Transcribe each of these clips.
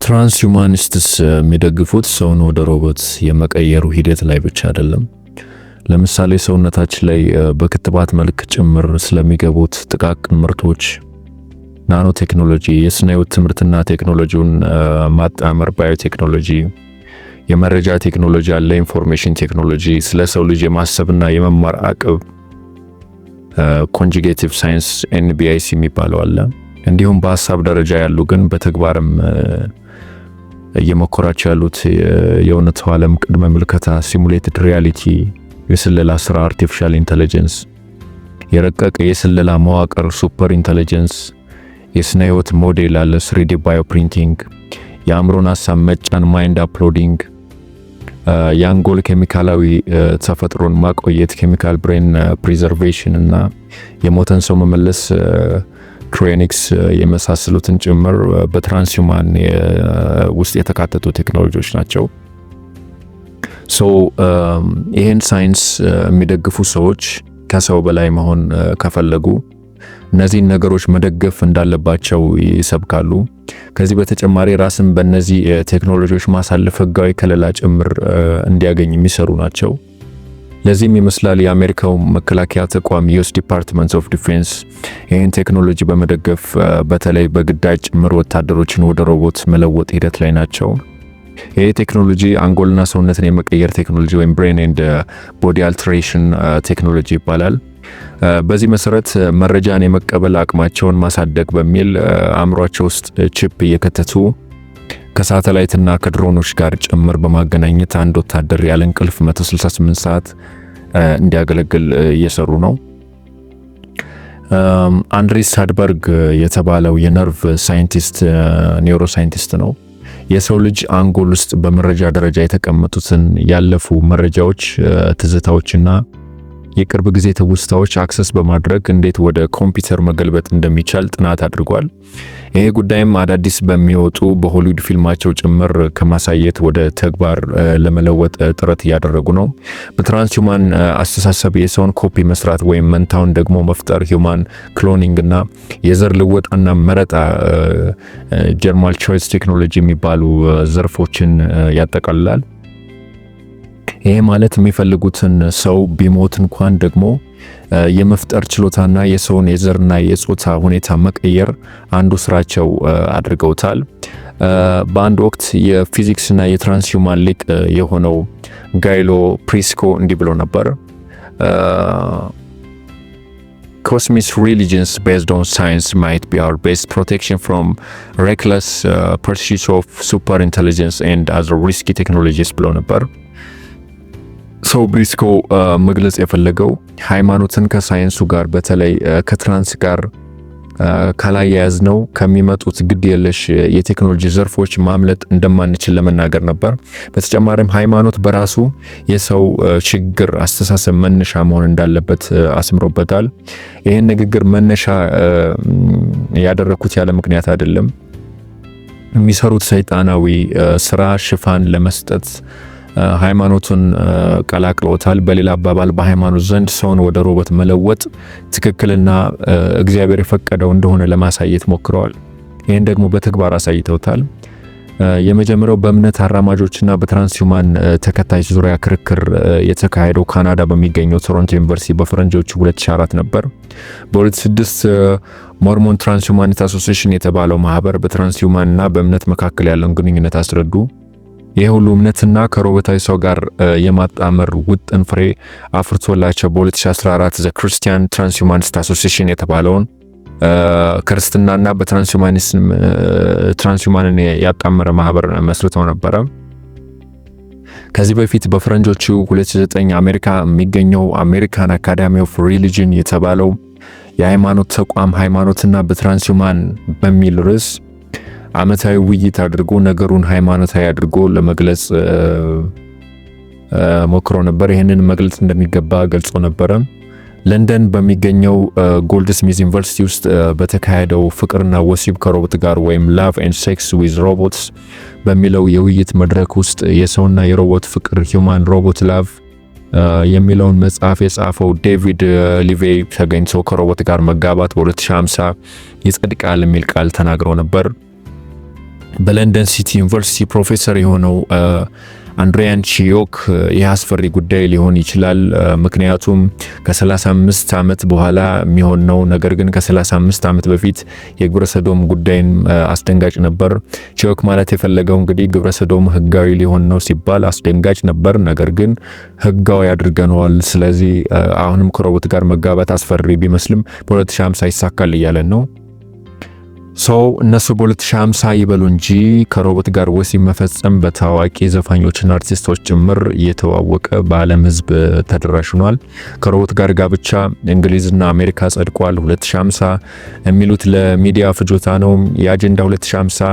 Transhumanists የሚደግፉት ሰውን ወደ ሮቦት የመቀየሩ ሂደት ላይ ብቻ አይደለም። ለምሳሌ ሰውነታችን ላይ በክትባት መልክ ጭምር ስለሚገቡት ጥቃቅን ምርቶች፣ nanotechnology፣ የስነ ህይወት ትምህርትና ቴክኖሎጂውን ማጣመር፣ ባዮቴክኖሎጂ፣ የመረጃ ቴክኖሎጂ አለ፣ information technology፣ ስለ ሰው ልጅ የማሰብና የመማር አቅም cognitive science NBIC የሚባለው አለ። እንዲሁም በሀሳብ ደረጃ ያሉ ግን በተግባርም እየሞከሯቸው ያሉት የእውነታው ዓለም ቅድመ ምልከታ simulated reality፣ የስለላ ስራ artificial intelligence፣ የረቀቀ የስለላ መዋቅር super intelligence፣ የስነ ህይወት ሞዴል አለ 3D bioprinting፣ የአእምሮን ሀሳብ መጫን mind uploading፣ የአንጎል ኬሚካላዊ ተፈጥሮን ማቆየት chemical brain preservation እና የሞተን ሰው መመለስ cryonics የመሳሰሉትን ጭምር በ transhuman ውስጥ የተካተቱ ቴክኖሎጂዎች ናቸው። So ይህን ሳይንስ የሚደግፉ ሰዎች ከሰው በላይ መሆን ከፈለጉ እነዚህን ነገሮች መደገፍ እንዳለባቸው ይሰብካሉ። ከዚህ በተጨማሪ ራስን በእነዚህ ቴክኖሎጂዎች ማሳለፍ ህጋዊ ከለላ ጭምር እንዲያገኝ የሚሰሩ ናቸው። ለዚህም ይመስላል የአሜሪካው መከላከያ ተቋም US Department of Defense ይህን ቴክኖሎጂ በመደገፍ በተለይ በግዳጅ ጭምር ወታደሮችን ወደ ሮቦት መለወጥ ሂደት ላይ ናቸው። ይህ ቴክኖሎጂ አንጎልና ሰውነትን የመቀየር ቴክኖሎጂ ወይም brain and body alteration technology ይባላል። በዚህ መሰረት መረጃን የመቀበል አቅማቸውን ማሳደግ በሚል አእምሯቸው ውስጥ chip እየከተቱ ከሳተላይትና ከድሮኖች ጋር ጭምር በማገናኘት አንድ ወታደር ያለ እንቅልፍ 168 ሰዓት እንዲያገለግል እየሰሩ ነው። አንድሪስ ሳድበርግ የተባለው የነርቭ scientist neuroscientist ነው። የሰው ልጅ አንጎል ውስጥ በመረጃ ደረጃ የተቀመጡትን ያለፉ መረጃዎች፣ ትዝታዎችና የቅርብ ጊዜ ትውስታዎች access በማድረግ እንዴት ወደ ኮምፒውተር መገልበጥ እንደሚቻል ጥናት አድርጓል። ይሄ ጉዳይም አዳዲስ በሚወጡ በሆሊውድ ፊልማቸው ጭምር ከማሳየት ወደ ተግባር ለመለወጥ ጥረት እያደረጉ ነው። በ transhuman አስተሳሰብ የሰውን ኮፒ መስራት ወይም መንታውን ደግሞ መፍጠር human cloning እና የዘር ልወጣና መረጣ germline choice technology የሚባሉ ዘርፎችን ያጠቃልላል። ይሄ ማለት የሚፈልጉትን ሰው ቢሞት እንኳን ደግሞ የመፍጠር ችሎታና የሰውን የዘርና የጾታ ሁኔታ መቀየር አንዱ ስራቸው አድርገውታል። በአንድ ወቅት የፊዚክስና የ transhuman ሊቅ የሆነው ጋይሎ ፕሪስኮ እንዲህ ብሎ ነበር። "Cosmic religions based on science might be our best protection from reckless pursuit of super intelligence and other risky technologies" ብሎ ነበር። So ብሪስኮ መግለጽ የፈለገው ሃይማኖትን ከሳይንሱ ጋር፣ በተለይ ከ trans ጋር ካላያያዝነው ከሚመጡት ግድ የለሽ የቴክኖሎጂ ዘርፎች ማምለጥ እንደማንችል ለመናገር ነበር። በተጨማሪም ሃይማኖት በራሱ የሰው ችግር አስተሳሰብ መነሻ መሆን እንዳለበት አስምሮበታል። ይህን ንግግር መነሻ ያደረኩት ያለ ምክንያት አይደለም። የሚሰሩት ሰይጣናዊ ስራ ሽፋን ለመስጠት ሃይማኖቱን ቀላቅለውታል። በሌላ አባባል በሃይማኖት ዘንድ ሰውን ወደ ሮቦት መለወጥ ትክክልና እግዚአብሔር የፈቀደው እንደሆነ ለማሳየት ሞክረዋል። ይህን ደግሞ በተግባር አሳይተውታል። የመጀመሪያው በእምነት አራማጆችና በ transhuman ተከታዮች ዙሪያ ክርክር የተካሄደው ካናዳ በሚገኘው ቶሮንቶ ዩኒቨርሲቲ በፈረንጆቹ 2004 ነበር። በ2006 Mormon Transhumanist Association የተባለው ማህበር በ transhuman እና በእምነት መካከል ያለውን ግንኙነት አስረዱ። ይህ ሁሉ እምነትና ከሮቦታዊ ሰው ጋር የማጣመር ውጥን ፍሬ አፍርቶላቸው በ2014 The Christian Transhumanist Association የተባለውን ክርስትናና በ transhumanism transhuman ን ያጣመረ ማህበር መስርተው ነበረ። ከዚህ በፊት በፈረንጆቹ 2009 አሜሪካ የሚገኘው American Academy of Religion የተባለው የሃይማኖት ተቋም ሃይማኖትና በ transhuman በሚል ርዕስ ዓመታዊ ውይይት አድርጎ ነገሩን ሃይማኖታዊ አድርጎ ለመግለጽ ሞክሮ ነበር። ይህንን መግለጽ እንደሚገባ ገልጾ ነበረ። ለንደን በሚገኘው ጎልድስሚዝ ዩኒቨርሲቲ ውስጥ በተካሄደው ፍቅርና ወሲብ ከሮቦት ጋር ወይም Love and Sex with Robots በሚለው የውይይት መድረክ ውስጥ የሰውና የሮቦት ፍቅር human robot love የሚለውን መጽሐፍ የጻፈው ዴቪድ ሊቬይ ተገኝቶ ከሮቦት ጋር መጋባት በ2050 ይጸድቃል የሚል ቃል ተናግረው ነበር። በለንደን ሲቲ ዩኒቨርሲቲ ፕሮፌሰር የሆነው አንድሪያን ቺዮክ ይህ አስፈሪ ጉዳይ ሊሆን ይችላል፣ ምክንያቱም ከ35 ዓመት በኋላ የሚሆን ነው። ነገር ግን ከ35 ዓመት በፊት የግብረ ሰዶም ጉዳይን አስደንጋጭ ነበር። ቺዮክ ማለት የፈለገው እንግዲህ ግብረ ሰዶም ህጋዊ ሊሆን ነው ሲባል አስደንጋጭ ነበር። ነገር ግን ህጋዊ አድርገነዋል። ስለዚህ አሁንም ከሮቦት ጋር መጋባት አስፈሪ ቢመስልም በ2050 ይሳካል እያለን ነው። So እነሱ በ2050 ይበሉ እንጂ ከሮቦት ጋር ወሲብ መፈጸም በታዋቂ ዘፋኞችና አርቲስቶች ጭምር እየተዋወቀ በዓለም ሕዝብ ተደራሽ ሆኗል። ከሮቦት ጋር ጋብቻ እንግሊዝና አሜሪካ ጸድቋል። 2050 የሚሉት ለሚዲያ ፍጆታ ነው። የአጀንዳ 2050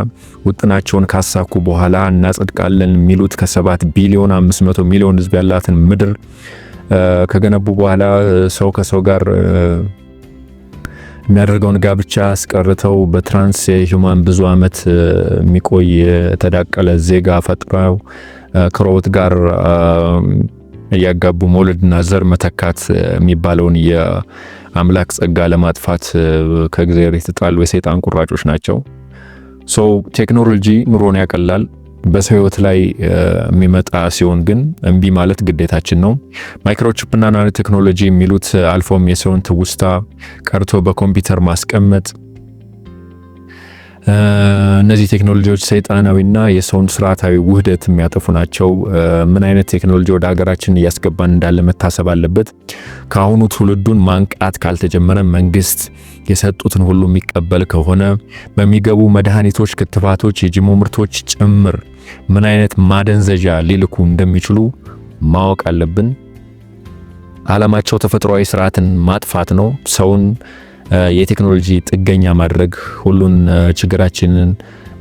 ውጥናቸውን ካሳኩ በኋላ እናጸድቃለን የሚሉት ከ7 ቢሊዮን 500 ሚሊዮን ሕዝብ ያላትን ምድር ከገነቡ በኋላ ሰው ከሰው ጋር የሚያደርገውን ጋብቻ አስቀርተው በ transhuman ብዙ አመት የሚቆይ የተዳቀለ ዜጋ ፈጥረው ከሮቦት ጋር እያጋቡ መውለድና ዘር መተካት የሚባለውን የአምላክ ጸጋ ለማጥፋት ከእግዚአብሔር የተጣሉ የሰይጣን ቁራጮች ናቸው። So ቴክኖሎጂ ኑሮን ያቀላል። በሰው ህይወት ላይ የሚመጣ ሲሆን ግን እምቢ ማለት ግዴታችን ነው። Microchip እና nano ቴክኖሎጂ የሚሉት አልፎም የሰውን ትውስታ ቀርቶ በኮምፒውተር ማስቀመጥ፣ እነዚህ ቴክኖሎጂዎች ሰይጣናዊና የሰውን ስርዓታዊ ውህደት የሚያጠፉ ናቸው። ምን አይነት ቴክኖሎጂ ወደ ሀገራችን እያስገባን እንዳለ መታሰብ አለበት። ከአሁኑ ትውልዱን ማንቃት ካልተጀመረ፣ መንግስት የሰጡትን ሁሉ የሚቀበል ከሆነ፣ በሚገቡ መድኃኒቶች፣ ክትባቶች፣ የ GMO ምርቶች ጭምር ምን አይነት ማደንዘዣ ሊልኩ እንደሚችሉ ማወቅ አለብን። ዓላማቸው ተፈጥሯዊ ስርዓትን ማጥፋት ነው። ሰውን የቴክኖሎጂ ጥገኛ ማድረግ፣ ሁሉን ችግራችንን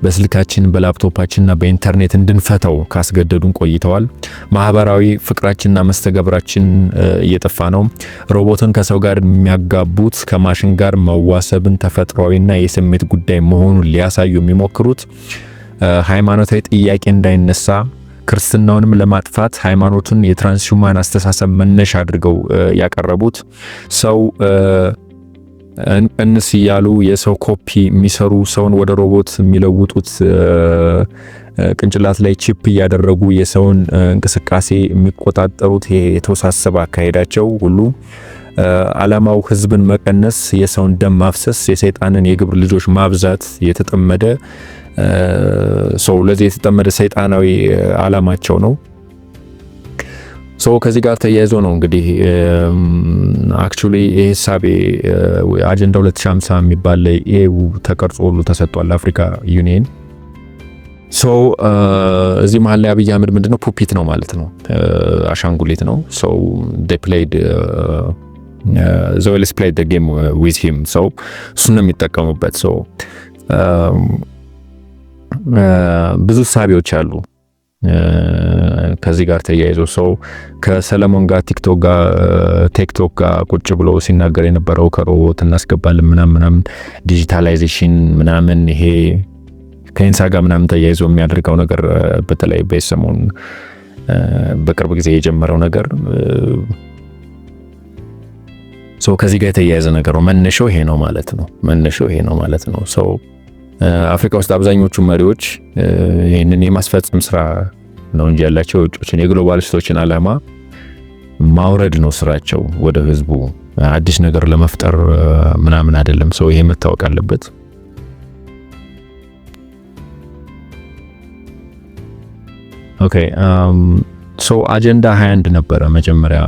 በስልካችን፣ በላፕቶፓችንና በኢንተርኔት እንድንፈታው ካስገደዱን ቆይተዋል። ማህበራዊ ፍቅራችንና መስተጋብራችን እየጠፋ ነው። ሮቦትን ከሰው ጋር የሚያጋቡት፣ ከማሽን ጋር መዋሰብን ተፈጥሯዊና የስሜት ጉዳይ መሆኑን ሊያሳዩ የሚሞክሩት ሃይማኖታዊ ጥያቄ እንዳይነሳ ክርስትናውንም ለማጥፋት ሃይማኖቱን የ transhuman አስተሳሰብ መነሻ አድርገው ያቀረቡት፣ ሰው እንቀንስ እያሉ የሰው ኮፒ የሚሰሩ፣ ሰውን ወደ ሮቦት የሚለውጡት፣ ቅንጭላት ላይ chip እያደረጉ የሰውን እንቅስቃሴ የሚቆጣጠሩት፣ ይሄ የተወሳሰበ አካሄዳቸው ሁሉ ዓላማው ህዝብን መቀነስ፣ የሰውን ደም ማፍሰስ፣ የሰይጣንን የግብር ልጆች ማብዛት የተጠመደ ሰው ለዚህ የተጠመደ ሰይጣናዊ ዓላማቸው ነው። So ከዚህ ጋር ተያይዞ ነው እንግዲህ actually ይሄ ሀሳቤ አጀንዳ 2050 የሚባል ላይ ይሄ ተቀርጾ ሁሉ ተሰጥቷል አፍሪካ Union። So እዚህ መሀል ላይ አብይ አህመድ ምንድነው? Puppet ነው ማለት ነው፣ አሻንጉሊት ነው። So they played the always played the game with him። So እሱን ነው የሚጠቀሙበት። So ብዙ ሳቢዎች አሉ ከዚህ ጋር ተያይዞ። ሰው ከሰለሞን ጋር ቲክቶክ ጋር ቁጭ ብሎ ሲናገር የነበረው ከሮቦት እናስገባለን ምናምን ምናምን digitalization ምናምን፣ ይሄ ከኢንሳ ጋር ምናምን ተያይዞ የሚያደርገው ነገር፣ በተለይ በሰሞን በቅርብ ጊዜ የጀመረው ነገር so ከዚህ ጋር የተያያዘ ነገር ነው። መነሻው ይሄ ነው ማለት ነው። መነሻው ይሄ ነው ማለት ነው። So አፍሪካ ውስጥ አብዛኞቹ መሪዎች ይህንን የማስፈጸም ስራ ነው እንጂ ያላቸው የውጮችን የ globalist ኦችን ዓላማ ማውረድ ነው ስራቸው፣ ወደ ህዝቡ አዲስ ነገር ለመፍጠር ምናምን አይደለም። So ይሄ መታወቅ አለበት። Okay, so አጀንዳ 21 ነበረ መጀመሪያ፣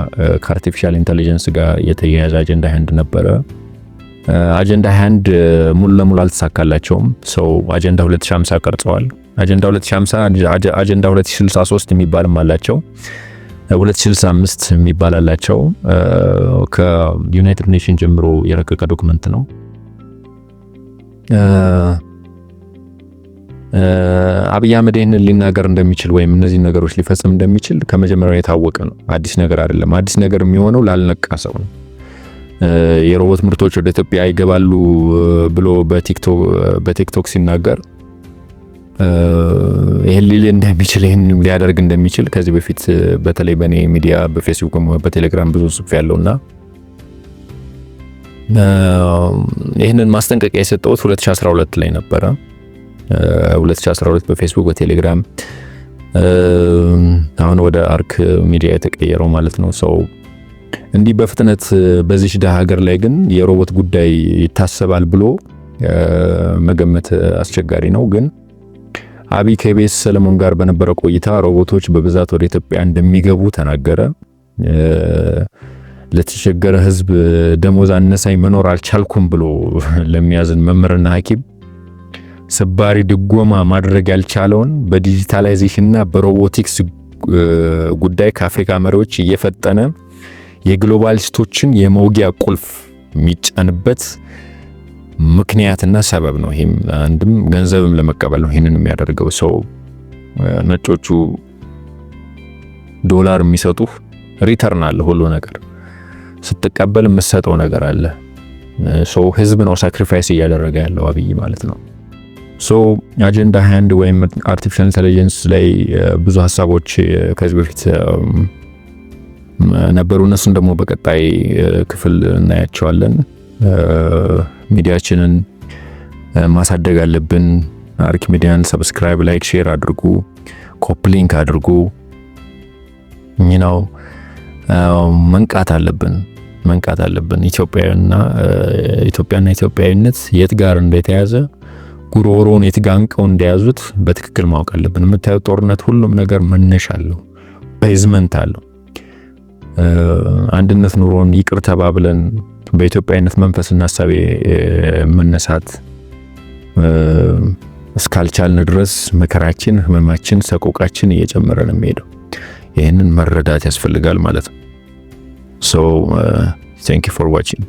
ከ artificial intelligence ጋር የተያያዘ አጀንዳ 21 ነበረ። አጀንዳ 21 ሙሉ ለሙሉ አልተሳካላቸውም። So አጀንዳ 2050 ቀርጸዋል። አጀንዳ 2050፣ አጀንዳ 2063 የሚባልም አላቸው። 2065 የሚባል አላቸው። ከ United Nation ጀምሮ የረቀቀ document ነው። አብይ አህመድ ይህንን ሊናገር እንደሚችል ወይም እነዚህን ነገሮች ሊፈጽም እንደሚችል ከመጀመሪያው የታወቀ ነው። አዲስ ነገር አይደለም። አዲስ ነገር የሚሆነው ላልነቃ ሰው ነው። የሮቦት ምርቶች ወደ ኢትዮጵያ ይገባሉ ብሎ በቲክቶክ ሲናገር ይህን ሊል እንደሚችል፣ ይህን ሊያደርግ እንደሚችል ከዚህ በፊት በተለይ በእኔ ሚዲያ በፌስቡክ፣ በቴሌግራም ብዙ ጽሑፍ ያለውና ይህንን ማስጠንቀቂያ የሰጠሁት 2012 ላይ ነበረ። 2012 በፌስቡክ፣ በቴሌግራም፣ አሁን ወደ አርክ ሚዲያ የተቀየረው ማለት ነው። So እንዲህ በፍጥነት በዚች ደሃ ሀገር ላይ ግን የሮቦት ጉዳይ ይታሰባል ብሎ መገመት አስቸጋሪ ነው። ግን አብይ ከኢቢኤስ ሰለሞን ጋር በነበረ ቆይታ ሮቦቶች በብዛት ወደ ኢትዮጵያ እንደሚገቡ ተናገረ። ለተቸገረ ሕዝብ ደሞዝ አነሳኝ መኖር አልቻልኩም ብሎ ለሚያዝን መምህርና ሐኪም ስባሪ ድጎማ ማድረግ ያልቻለውን በ digitalization እና በሮቦቲክስ ጉዳይ ከአፍሪካ መሪዎች እየፈጠነ የ globalist ኦችን የመውጊያ ቁልፍ የሚጫንበት ምክንያትና ሰበብ ነው። ይህም አንድም ገንዘብም ለመቀበል ነው ይህንን የሚያደርገው። So ነጮቹ ዶላር የሚሰጡህ return አለ፣ ሁሉ ነገር ስትቀበል የምትሰጠው ነገር አለ። So ህዝብ ነው sacrifice እያደረገ ያለው አብይ ማለት ነው። So አጀንዳ 21 ወይም artificial intelligence ላይ ብዙ ሀሳቦች ከዚህ በፊት ነበሩ። እነሱን ደግሞ በቀጣይ ክፍል እናያቸዋለን። ሚዲያችንን ማሳደግ አለብን። አርክ ሚዲያን subscribe፣ like፣ share አድርጉ፣ copy link አድርጉ። መንቃት አለብን፣ መንቃት አለብን። ኢትዮጵያና ኢትዮጵያዊነት የት ጋር እንደተያዘ፣ ጉሮሮን የት ጋር አንቀው እንደያዙት በትክክል ማወቅ አለብን። የምታዩት ጦርነት፣ ሁሉም ነገር መነሻ አለው፣ basement አለው። አንድነት ኑሮን ይቅር ተባብለን በኢትዮጵያዊነት መንፈስና ሀሳቤ መነሳት እስካልቻልን ድረስ መከራችን፣ ህመማችን፣ ሰቆቃችን እየጨመረ ነው የሚሄደው። ይህንን መረዳት ያስፈልጋል ማለት ነው። So thank you for watching.